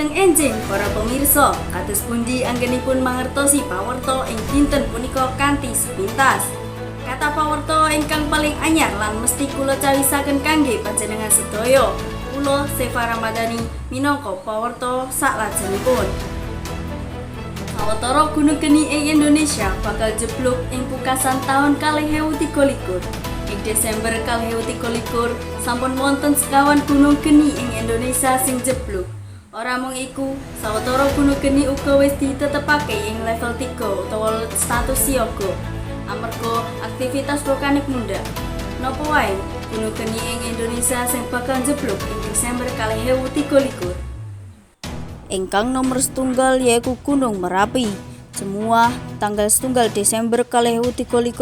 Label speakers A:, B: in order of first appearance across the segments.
A: Sugeng enjing para pemirsa, kados pundi anggenipun mangertosi pawarta ing dinten punika kanthi sepintas. Kathah pawarta ingkang paling anyar lan mesti kula cawisaken kangge panjenengan sedaya. Kula Seva Ramadhani minangka pawarta saklajengipun. Sawetara gunung geni ing Indonesia bakal jeblok ing pungkasan taun 2023. Ing Desember 2023 sampun wonten sekawan gunung geni ing Indonesia sing jeblok. Ora mung iku, sawetara gunung geni uga wis ditetepake ing level 3 utawa status siaga amarga aktivitas vulkanik mundhak. Napa wae gunung geni ing Indonesia sing bakal jeblok ing Desember 2023? Ingkang nomor setunggal yaiku Gunung Merapi. Jemuah tanggal 1 Desember 2023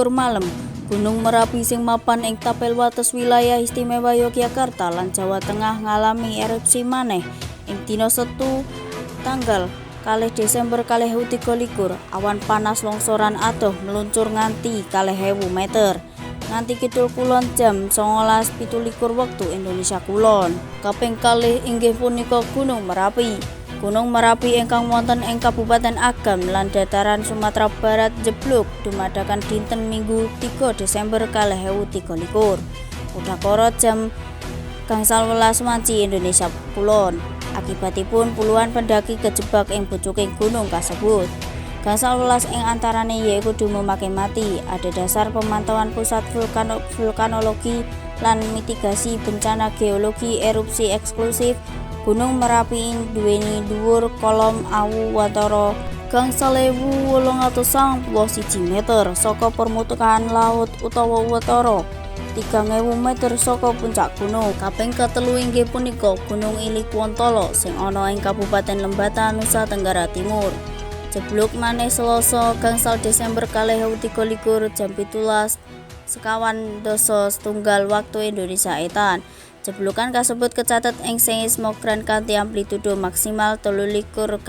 A: malam, Gunung Merapi sing mapan ing tapel wates wilayah istimewa Yogyakarta lan Jawa Tengah ngalami erupsi maneh ing dina Setu tanggal 2 Desember 2023. Awan panas longsoran adoh meluncur nganti 2000 meter nganti kidul kulon jam 19.27 wektu Indonesia Kulon. Kaping kalih inggih punika Gunung Merapi. Gunung Merapi ingkang wonten ing Kabupaten Agam lan dataran Sumatera Barat jeblok dumadakan dinten Minggu 3 Desember 2023. Udakara jam 10.30 wanci Indonesia Kulon. Akibatipun, puluhan pendaki kejebak ing pucuking gunung kasebut. Gangsal welas ing antarane yaiku diumumake mati. Adhedhasar pemantauan Pusat Vulkanologi lan Mitigasi Bencana Geologi, erupsi eksplosif Gunung Merapi nduweni dhuwur kolom awu watara 9891 meter saka permukaan laut utawa watara 3000 meter saka puncak gunung. Kaping katelu inggih punika Gunung Ili Kuontolo sing ana ing Kabupaten Lembata, Nusa Tenggara Timur. Jeblok maneh Selasa 5 Desember 2023 jam 17.49 waktu Indonesia Etan. Jeblugan kasebut kecatet ing seismogram kanthi amplitudo maksimal 23,5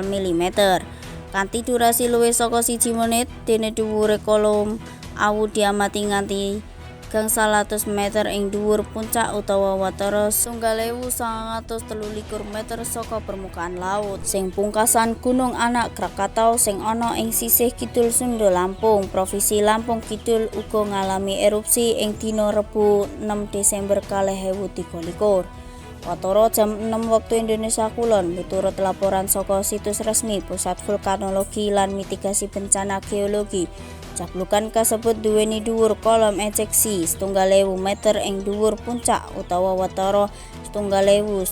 A: milimeter kanthi durasi luwih saka 1 menit, dene dhuwure kolom awu diamati nganti gangsal atus meter ing dhuwur puncak utawa watara 1923 meter saka permukaan laut. Sing pungkasan, Gunung Anak Krakatau sing ana ing sisih kidul Sunda Lampung, Provinsi Lampung Kidul, uga ngalami erupsi ing dina Rebo 6 Desember 2023. Watara jam 6 wektu Indonesia Kulon, miturut laporan saka situs resmi Pusat Vulkanologi lan Mitigasi Bencana Geologi. Jablugan kasebut duweni dhuwur kolom ejeksi 1000 meter ing dhuwur puncak utawa watara 1957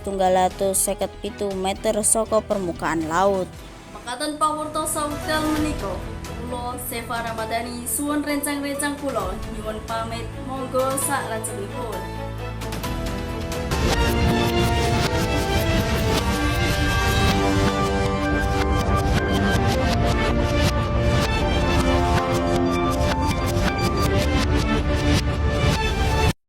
A: meter saka permukaan laut. Mekaten pawarta sawekdal menika. Kula Seva Ramadhani suwun rencang-rencang kula nyuwun pamit, monggo saklajengipun.